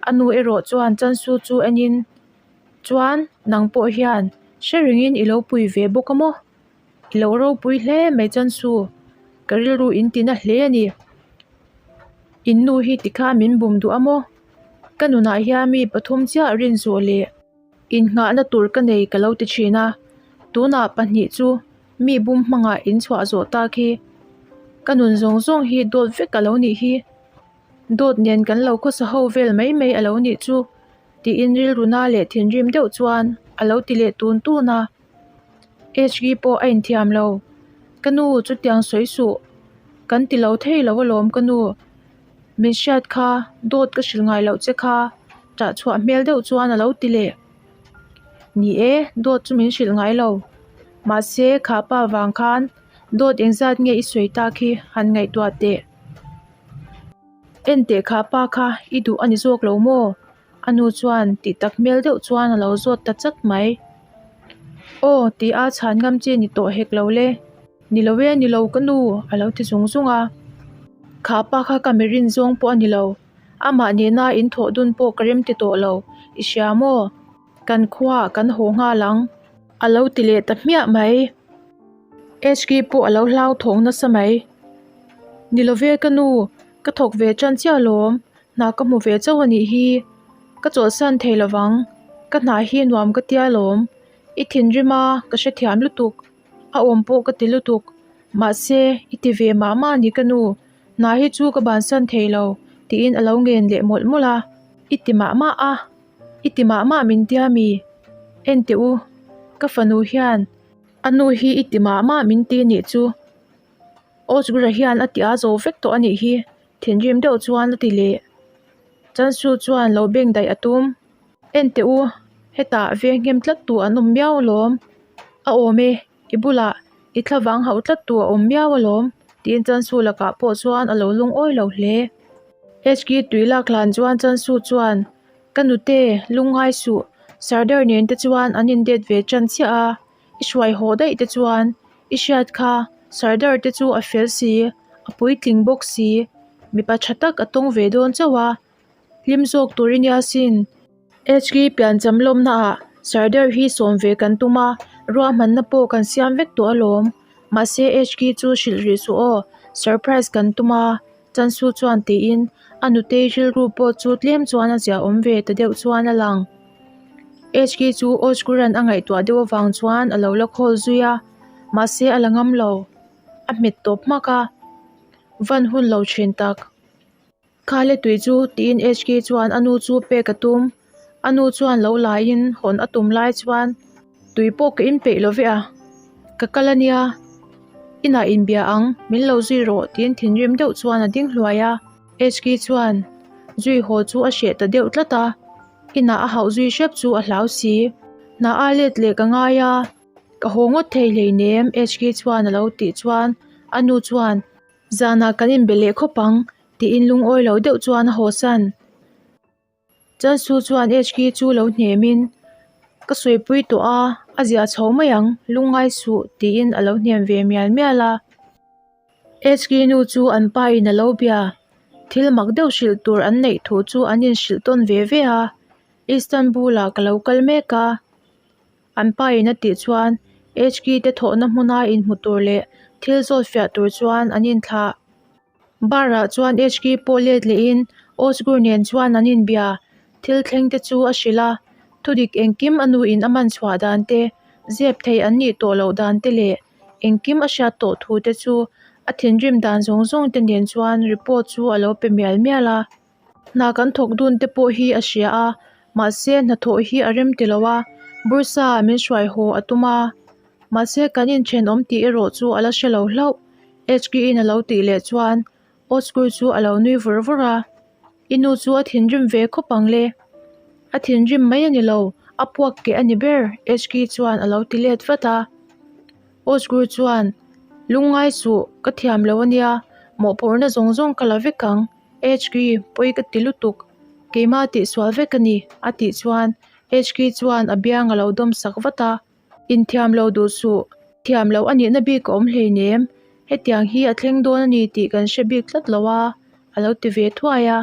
A nu erawh chuan Chansu chu enin, Chuan nang pawh hian hre rengin i lo pui ve bawk a maw? I lo ropui hle mai Chansu, ka rilru in ti na hle a ni. In nu hi tikhan min bum duh a maw? Ka nunah hian mi pathum chiah rin zawh leh innghahna tur ka nei ka lo ti thin a, tunah pahnih chu mi bum hmangah in chhuah zawh tak hi ka nun zawng zawng hi dawt vek a lo nih hi. Dawt nen kan lo khawsa ho vel mai mai a lo nih chu tiin rilru na leh thinrim deuh chuan a lo ti leh tun tun a. HG pawh a inthiam lo. Ka nu chutiang sawi suh. Kan ti lo thei lo alawm ka nu. Min hriat kha dawt ka hrilh ngai loh che kha ṭah chhuah hmel deuh chuan a lo ti leh. Ni e, dawt chu min hrilh ngai lo. Mahse kha pa vang khan dawt engzat nge i sawi tak hi han ngaihtuah teh. Enteh kha pa kha i duh a ni zawk lo maw? A nu chuan tih tak hmel deuh chuan a lo zawt ta chat mai. Aw tih a chhan ngam chi ni tawh hek lo le. Ni lo e ni lo ka nu a lo ti zung zung a. Kha pa kha ka mi rin zawng pawh a ni lo. Amah nena in thawh dun pawh ka rem ti tawh lo. I hria maw? Kan khuaah kan haw nghal ang. A lo ti leh ta hmiah mai. HK pawh a lo hlauthawng nasa mai. Ni lo ve ka nu, ka thawk ve tan chiah alawm, hna ka hmu ve chauh a nih hi. Ka chawlhsan thei lo vang, ka hna hi nuam ka tia alawm. I thinrim a, ka hrethiam lutuk, a awm pawh ka ti lutuk. Mahse, i ti ve mah mah a ni ka nu, hna hi chu ka bansan thei lo, tiin a lo ngen leh mawlh mawlh a. I ti mah mah a, i ti mah mah min tia mi? Enteh u, ka fanu hian A nu hi i ti mah mah min ti nih chu. Osgura hian a ti a zo vek tawh a nih hi, thinrim deuh chuan a ti leh. Chansu chuan lo beng daih a tum. Enteh u, hetah veng nghem tlat tu an awm miau alawm. A awm e, i bulah i thlavang hauh tlat tu a awm miau alawm, tiin Chansu lakah pawh chuan a lo lungawi lo hle. HK tui lak hlan chuan Chansu chuan Ka nute, lungngai suh, Sardar nen te chuan an indet ve tan chiah a, i hruai haw daih te chuan i hriat kha Sardar te chu a fel si, a puitling bawk si, mipa tha tak a tawng ve dawn chauh a, hlim zawk tur i nia sin. HK piancham lawmna ah Sardar hi sawm ve kan tum a, ruahmanna pawh kan siam vek tawh alawm, mahse HK chu hrilh rih suh aw, surprise kan tum a. Chansu chuan tiin a nutei rilru pawh chu tlem chuan a ziahawm ve ta deuh chuan a lang. HK chu Ozguran a ngaihtuah deuh avang chuan a lo la khawl zui a, mahse a la ngam lo. A hmet tawp hmak a, van hun lo thin tak. Khale tui chu tiin HK chuan a nu chu pek a tum. A nu chuan lo laiin hawn a tum lai chuan. Tui pawh ka inpeih lo ve a, ka kal a nia, inah inbia ang, min lo zui rawh tiin thinrim deuh chuan a ding hluai a. Hki chuan zui haw chu a hreh ta deuh tlat a, inah a hauh zui hrep chu a hlau si. Hna a let leh ka ngai a, ka haw ngawt thei hleinem Hki chuan a lo tih chuan a nu chuan zanah kan inbe leh khawp ang tiin lungawi lo deuh chuan a hawsan. Chansu chuan Hki chu lo hnemin, Ka sawipui tawh a, a ziah chho mai ang, lungngai suh, tiin a lo hnem ve mial mial a. Hki nu chu an pa in a lo bia, thil mak deuh hrilh tur an neih thu chu an inhrilh tawn ve ve a, Istanbul ah ka lo kal mek a, an pa in a tih chuan Hki te thawhna hmuna inhmu tur leh thil zawt fiah tur chuan an inthlah. Bar ah chuan HK pawh let lehin Osgur nen chuan an inbia. Thil thleng te chu a hrilh a, thudik engkim a nu in a man chhuah dan te, zep thei an nih tawh loh dan te leh engkim a hriat tawh thu te chu a thinrim dan zawng zawng te nen chuan report chu a lo pe mial mial a. Hna kan thawk dun te pawh hi a hria a, mahse hnathawh hi a rem ti lo a, Bursa ah min hruai haw a tum a, mahse kan inthenawm tih erawh chu a la hre lo hlauh. HK-in a lo tih leh chuan Oscar chu a lo nui vur vur a, I nu chu a thinrim ve khawp ang le. A thinrim mai a ni lo, a puak keh a ni ber HK chuan a lo ti let vat a. Oscar chuan, Lungngai suh, ka thiam lo a nia, mawhphurhna zawng zawng ka la vek ang. HK, pawi ka ti lutuk, keimah tihsual vek a ni a tih chuan HK chuan a biang a lo dawm sak vat a. Inthiam lo duh suh, thiam loh a nihna bik a awm hleinem, hetiang hi a thleng dawn a ni tih kan hre bik tlat lo a, a lo ti ve thuai a.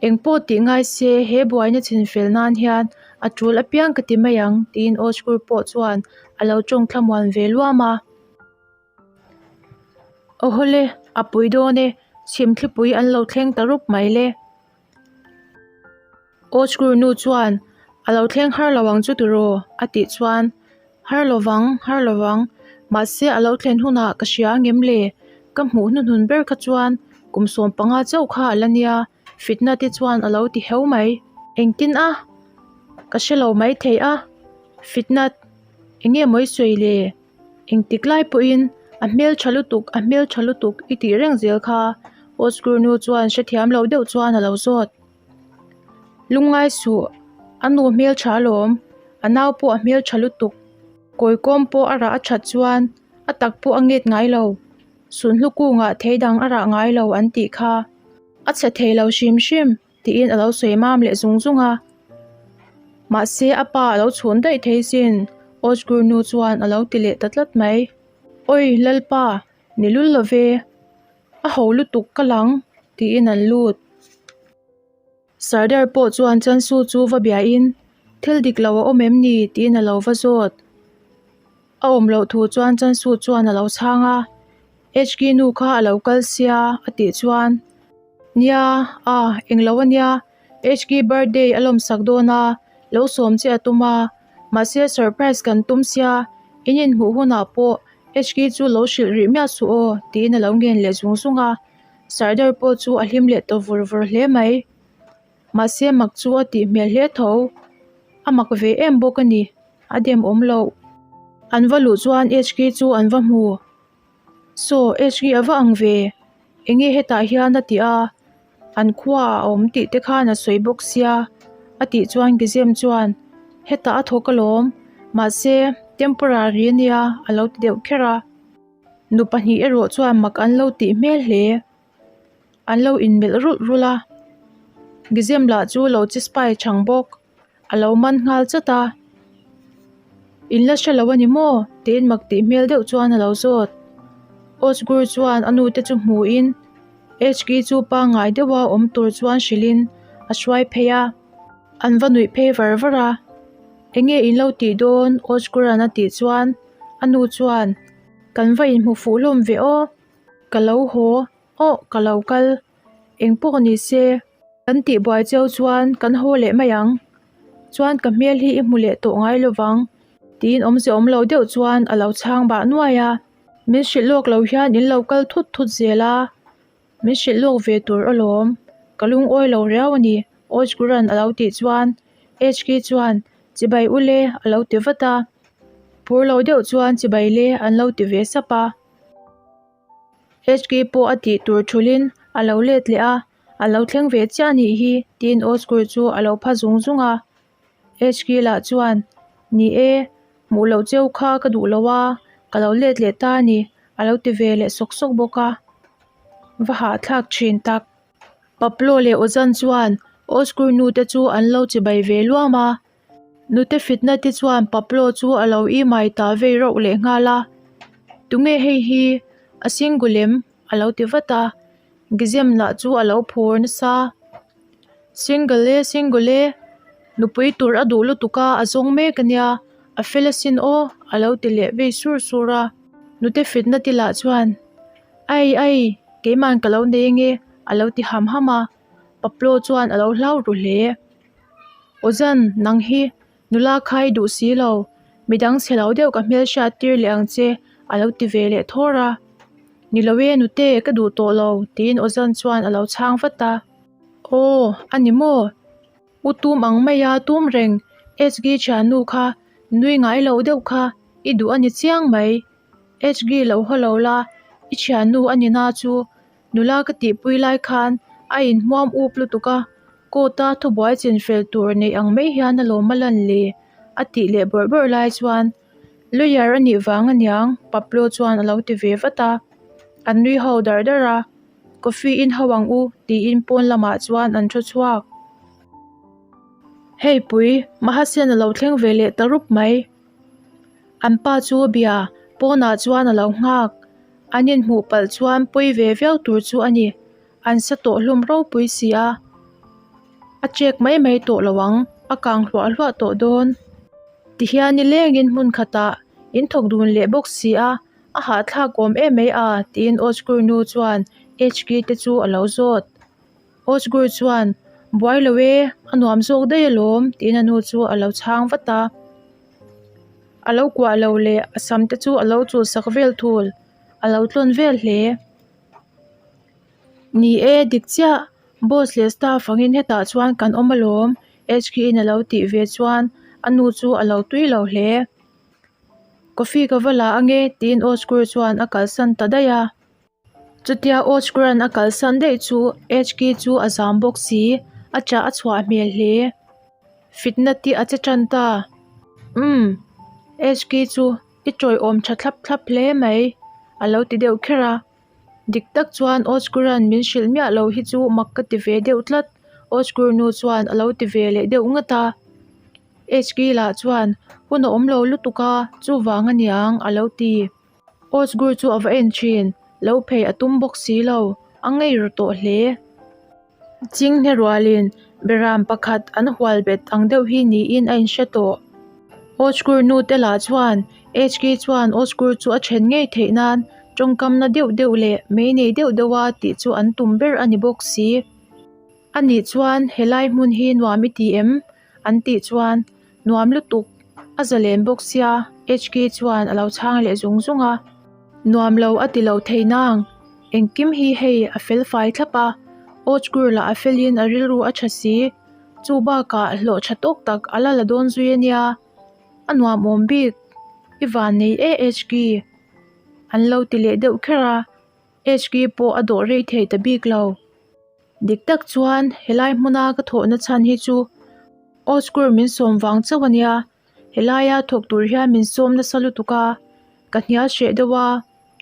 Engpawh tih ngai se he buaina chhinfel nan hian a tul apiang ka ti mai ang tiin Oskur pawh chuan a lo tawng thlamuan ve luam a. Awhawle, a pui dawn e, chhimthlipui an lo thleng ta rup mai le. Oskur nu chuan, A lo thleng har lo ang chu tiraw? a tih chuan, Har lo vang, har lo vang, mahse a lo thlen hunah ka hria angem le? Ka hmuh hnuhnun ber kha chuan kum 15 chauh kha a la nia, fitna te chuan a lo ti heu mai. Engtin a? Ka hre lo maithei a, fitna eng nge maw i sawi le? Engtik lai pawhin a hmel tha lutuk, a hmel tha lutuk i tih reng zel kha Oscar nu chuan hrethiam lo deuh chuan a lo zawt. Lungngai suh, a nu hmel tha alawm, a nau pawh a hmel tha lutuk. Kawikawm pawh a rah a that chuan a tak pawh a nget ngai lo, sunhlu kungah thei dang a rah ngai lo an tih kha. A chhe thei lo hrim hrim. Tiin a lo sawi mam leh zung zung a. Mahse a pa a lo chhun daih thei sin, Osgur nu chuan a lo ti leh ta tlat mai. Oi Lalpa, ni lul lo ve, a ho lutuk ka lang, tiin an lut. Sardar pawh chuan Chansu chu va biain, Thil dik lo a awm em ni? tiin a lo va zawt. A awm loh thu chuan Chansu chuan a lo chhang a, HK nu kha a lo kal sia a tih chuan, Nia, a, englo a nia, HK birthday a lawmsak dawn a, lo sawm che a tum a, mahse surprise kan tum sia, in inhmuh hunah pawh HK chu lo hrilh rih miah suh aw tiin a lo ngen leh zung zung a, Sardar pawh chu a hlim leh ta vur vur hle mai. Mahse mak chu a tih hmel hle tho, a mak ve em bawk a ni, a dem awm loh. An va luh chuan HK chu an va hmu. Saw, HK a va ang ve, enge hetah hian a ti a, an khua ah a awm tih te khan a sawi bawk sia a tih chuan Gizem chuan hetah a thawk alawm, mahse temporary a nia a lo ti deuh kher a. Nu pahnih erawh chuan mak an lo tih hmel hle. An lo inmelh rulh rulh a, Gizem lah chu lo che spy chang bawk, a lo man nghal chat a, In la hre lo a ni maw? tiin mak tih hmel deuh chuan a lo zawt. Osgur chuan a nute chu hmuin HK chu pangngai deuha awm tur chuan hrilhin a hruai phei a, an va nuih phei var var a, Enge in lo tih dawn? Osgura'n a tih chuan a nu chuan, Kan va inhmu fuh hlawm ve aw. Ka lo haw, aw ka lo kal, eng pawh ni se, kan tih buai cheu chuan kan haw leh mai ang, chuan ka hmel hi i hmu leh tawh ngai lo vang tiin awmze awm lo deuh chuan a lo chhang bah nuai a, min hrilh lawk lo hian in lo kal thut thut zel a, min hrilh lawk ve tur alawm, ka lungawi lo riau a ni Ojguran a lo tih chuan HK chuan chibai ule a lo ti vat a. Phur lo deuh chuan chibai le an lo ti ve sap a. HK pawh a tih tur thulhin a lo let leh a, a lo thleng ve chiah anih hi tiin Oscar chu a lo pha zung zung a. HK lah chuan, Ni e, hmuh loh cheu kha ka duh lo a, ka lo let leh ta a ni a lo ti ve leh sawk sawk bawk a. Va hahthlak thin tak. Pablo leh Ozan chuan Oscar nu te chu an lo chibai ve luam a. Nute fitna te chuan Pablo chu a lo imai ta vei rauh leh nghal a, Tunge hei hi? A single em? a lo ti vat a, Gizem lah chu a lo phur nasa. Single e, single e, nupui tur a duh lutuk a, a zawng mek a nia, a fel asin aw a lo ti leh vei sur sur a. Nute fitna te lah chuan, Ai ai, keiman ka lo nei ange a lo ti ham ham a, Pablo chuan a lo hlau ru hle. Ozan, nang hi nula kha i duh si lo, midang chhe lo deuh ka hmelhriat tir leh ang che a lo ti ve leh thawr a. Ni lo e nute, ka duh tawh lo tiin Ozan chuan a lo chhang vat a. Aw, a ni maw? U tum ang mai a tum reng, HG thiannu kha nui ngai lo deuh kha i duh a ni chiang mai. HG lo haw lo la, i thiannu a ni na chu Nula ka tihpui lai khan a inhmuam up lutuk a, court a thubuai chinfel tur neih ang mai hian a lawm a lan le a tih leh bawrh bawrh lai chuan lawyer a nih vang aniang Pablo chuan a lo ti ve vat a, an nui ho dar dar a, coffee in ho ang u tiin pawn lamah chuan an thu chhuak. Hei pui, Mahasen a lo thleng ve leh ta rup mai. An pa chu a bia, pawnah chuan a lo nghak. An inhmuh palh chuan pawi ve viau tur chu a ni. An sa tawh hlum ropui si a, a chek mai mai tawh lo ang, a kang hluah hluah tawh dawn. Tihian nilengin hmun khatah in thawk dun leh bawk si a, a hahthlak awm em mai a tiin Osgur nu chuan HK te chu a lo zawt. Osgur chuan, Buai lo e, a nuam zawk daih alawm tiin a nu chu a lo chhang vat a. A lo kuah lo leh a sam te chu a lo chul sak vel thul, a lo tlawn vel hle. Ni e, dik chiah, boss leh staff angin hetah chuan kan awm alawm HK in a lo tih ve chuan a nu chu a lo tui lo hle. Coffee ka va la ange tiin Osgur chuan a kalsan ta daih a. Chutia Oscar-a'n a kalsan daih chu HK chu a zam bawk si, a chah a chhuah hmel hle. Fitna tih a che tan ta. Umm, HK chu i tawiawm tha thlap thlap hle mai, a lo ti deuh kher a. Dik tak chuan Oscar-a'n min hrilh miah lo hi chu mak ka ti ve deuh tlat, Oscar nu chuan a lo ti ve leh deuh ngawt a. HK lah chuan, Hun a awm lo lutuk a, chuvang aniang, a lo ti. Osgur chu a va en thin, lo phei a tum bawk si lo, a ngei ru tawh hle. Chinghne rualin beram pakhat an hual bet ang deuh hi niin a inhre tawh. Osgur nu te lah chuan HK chuan Osgur chu a then ngei theih nan tawngkamna deuh deuh leh mei nei deuh deuha tih chu an tum ber a ni bawk si. Anih chuan helai hmun hi nuam i ti em? An tih chuan nuam lutuk a zalen bawk sia HK chuan a lo chhang leh zung zung a. Nuam lo a ti lo thei nang, engkim hi hei a fel fai thlap a, Ochkur lah a felin a rilru a tha si, chu bakah hlawh tha tawk tak a la la dawn zui a nia, a nuam awm bik, i van nei e HK an lo ti leh deuh kher a, HK pawh a dawh rei thei ta bik lo. Dik tak chuan helai hmuna ka thawhna chhan hi chu Oscar min sawm vang chauh a nia, helaia thawk tur hian min sawm nasa lutuk a, ka hnial hreh deuh a,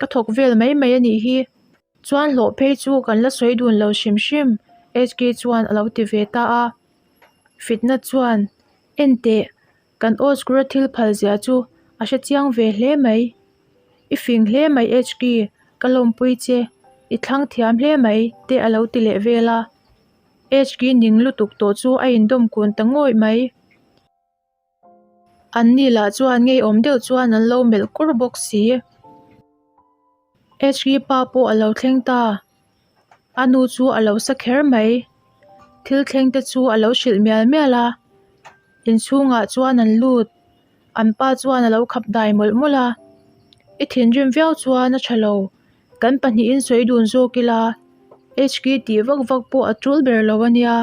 ka thawk vel mai mai a nih hi. Chuan hlawh phei chu kan la sawi dun lo hrim hrim HK chuan a lo ti ve ta a. Fitna chuan, Enteh, Kan Oscar-a thil phal zia chu a hre chiang ve hle mai. I fing hle mai HK, ka lawmpui che, i thlang thiam hle mai te a lo ti leh vel a. HK ning lutuk tawh chu a indawm kun ta ngawih mai. Anni lah chuan ngeiawm deuh chuan an lo melh kur bawk si. HK pa pawh a lo thleng ta. A nu chu a lo sa kher mai. Thil thleng te chu a lo hrilh mial mial a. Inchhungah chuan an lut. An pa chuan a lo khap dai mawlh mawlh a. I thinrim viau chuan a tha lo. Kan pahnihin sawi dun zawk ila. HK tih vak vak pawh a tul ber lo a nia.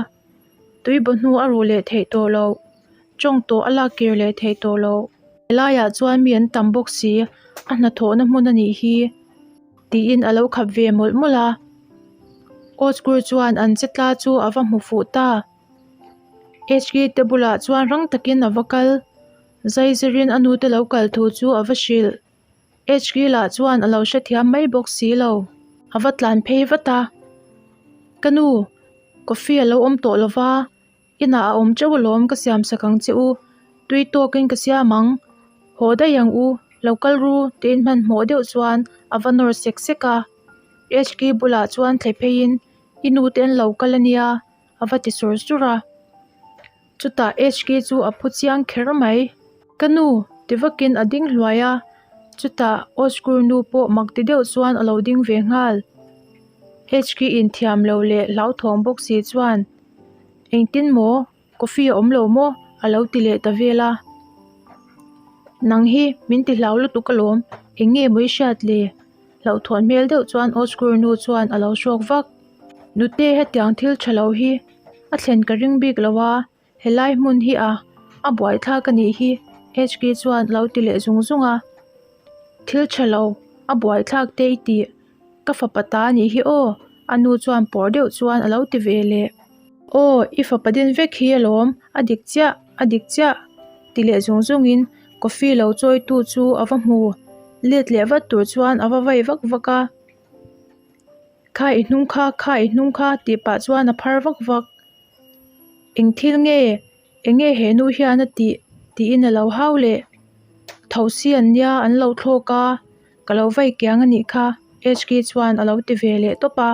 Tui baw hnu a ruh leh theih tawh loh. Tawng tawh a lak kir leh theih tawh loh. Helaiah chuan mi an tam bawk si, a hnathawhna hmun a nih hi tiin a lo khap ve mawlh mawlh a. Osgur chuan an che tla chu a va hmu fuh ta. HK te bulah chuan rang takin a va kal. Zaizirin a nute lo kal thu chu a va hrilh. HK lah chuan a lo hrethiam mai bawk si lo. A va tlan phei vat a, Ka nu, coffee a lo awm tawh lo va, inah a awm teuh alawm ka siam sak ang che u, tui tawkin ka siam ang, haw daih ang u, lo kal ru tiin hmanhmawh deuh chuan a va nawr sek sek a. HK bulah chuan thle pheiin, I nute an lo kal a nia, a va ti sur sur a. Chutah HK chu a phu chiang kher mai. Ka nu! ti vakin a ding hluai a, chutah Oskur nu pawh mak ti deuh chuan a lo ding ve nghal. HK inthiam lo leh hlauthawng bawk si chuan, Engtin maw? Coffee a awm lo maw? a lo ti leh ta vel a. Nang hi min ti hlau lutuk alawm, eng nge maw i hriat le? Hlauhthawn hmel deuh chuan Oskur nu chuan a lo hrawk vak. Nute hetiang thil tha lo hi a thlen ka ring bik lo a, helai hmun hi a a buaithlak a nih hi HK chuan a lo ti leh zung zung a. Thil tha lo a buaithlak te i tih ka fapa ta a nih hi aw a nu chuan pawr deuh chuan a lo ti ve leh. Aw i fapa din vek hi alawm a dik chiah a dik chiah ti leh zung zungin coffee lo chawitu chu a va hmu let leh vat tur chuan a va vai vak vak a. Kha i hnung kha, kha i hnung kha tih pah chuan a phar vak vak. Eng thil nge, eng nge he nu hian a tih tiin a lo hau leh. Thosi an nia an lo thlawk a, ka lo vai kiang a nih kha HK chuan a lo ti ve leh tawp a.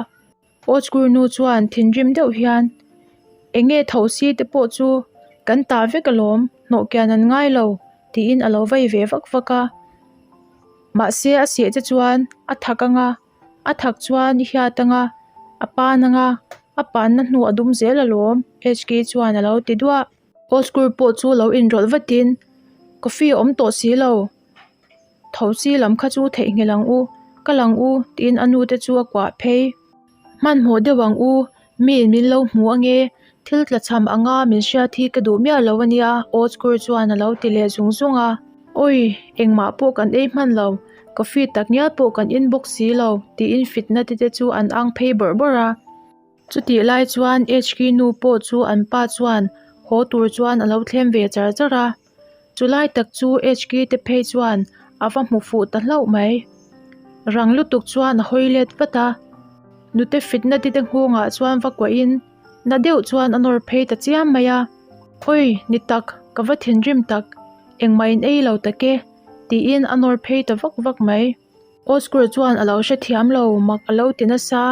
Awchkur nu chuan thinrim deuh hian eng nge thosi te pawh chu kan tah vek alawm hnawh kian an ngai lo tiin a lo vai ve vak vak a. Mahse a seh che chuan a thak ang a. A thak chuan i hiat anga, a pan anga, a panna hnu a dum zel alawm HK chuan a lo ti duah. Oskur pawh chu lo inrawlh vatin, Coffee a awm tawh si lo, thosi lam kha chu theihnghilh ang u, kal ang u tiin a nu te chu a kuah phei. Hmanhmawh deuh ang u, miin min lo hmu ange, thil tlachham anga min hriat hi ka duh miah lo ania Oskur chuan a lo ti leh zung zung a. Awi, engmah pawh kan ei hman lo, coffee tak ngial pawh kan in bawk si lo tiin fitna te te chu an ang phei bawrh bawrh a. Chutih lai chuan HK nu pawh chu an pa chuan haw tur chuan a lo thlem ve char char a. Chulai tak chu HK te phei chuan a va hmu fuh ta hlauh mai. Rang lutuk chuan a hawi let vat a, nute fitna te te nghawngah chuan va kuahin na deuh chuan a nawr phei ta chiam mai a. Awi, ni tak, ka va thinrim tak, engmah in ei lo tak e, tiin a nawr phei ta vak vak mai. Oscar chuan a lo hrethiam lo, mak a lo ti nasa.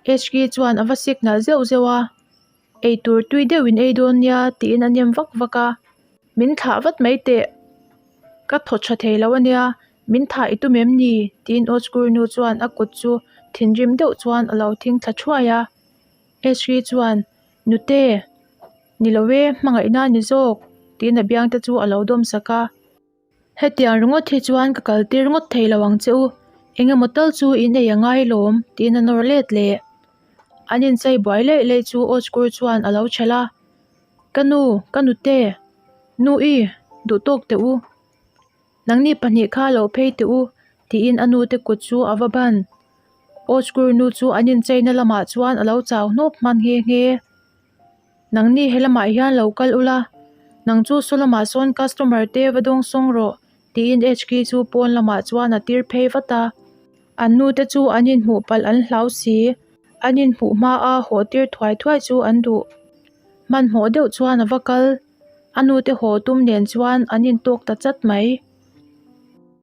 HK chuan a va signal zeuh zeuh a. Eitur tui deuh in ei dawn nia tiin a nem vak vak a, min thlah vat mai teh, ka thaw tha thei lo ania, min thah i tum em ni? tiin Osgur nu chuan a kut chu thinrim deuh chuan a lo thing thla thuai a. Ashley chuan, Nute, ni lo e, hmangaihna a ni zawk tiin a biang te chu a lo dawm sak a. Hetiang ringawt hi chuan ka kal tir ngawt thei lo ang che u, eng emaw tal chu in ei a ngai lawm tiin a nawr let leh. An inchei buai leih leih chu Oskur chuan a lo thelh a, Ka nu, ka nute, nu i, duh tawk teh u. Nangni pahnih kha lo phei teh u tiin a nute kut chu a va ban. Oskur nu chu an incheina lamah chuan a lo chau hnawp hman nghe nghe. Nangni he lamah hian lo kal ula, nang chu saw lamah sawn customer te va dawng sawng rawh tiin HK chu pawn lamah chuan a tir phei vat a. An nu te chu an inhmuh palh an hlau si, an inhmuh hma a haw tir thuai thuai chu an duh. Hmanhmawh deuh chuan a va kal, a nu te haw tum nen chuan an intawk ta chat mai.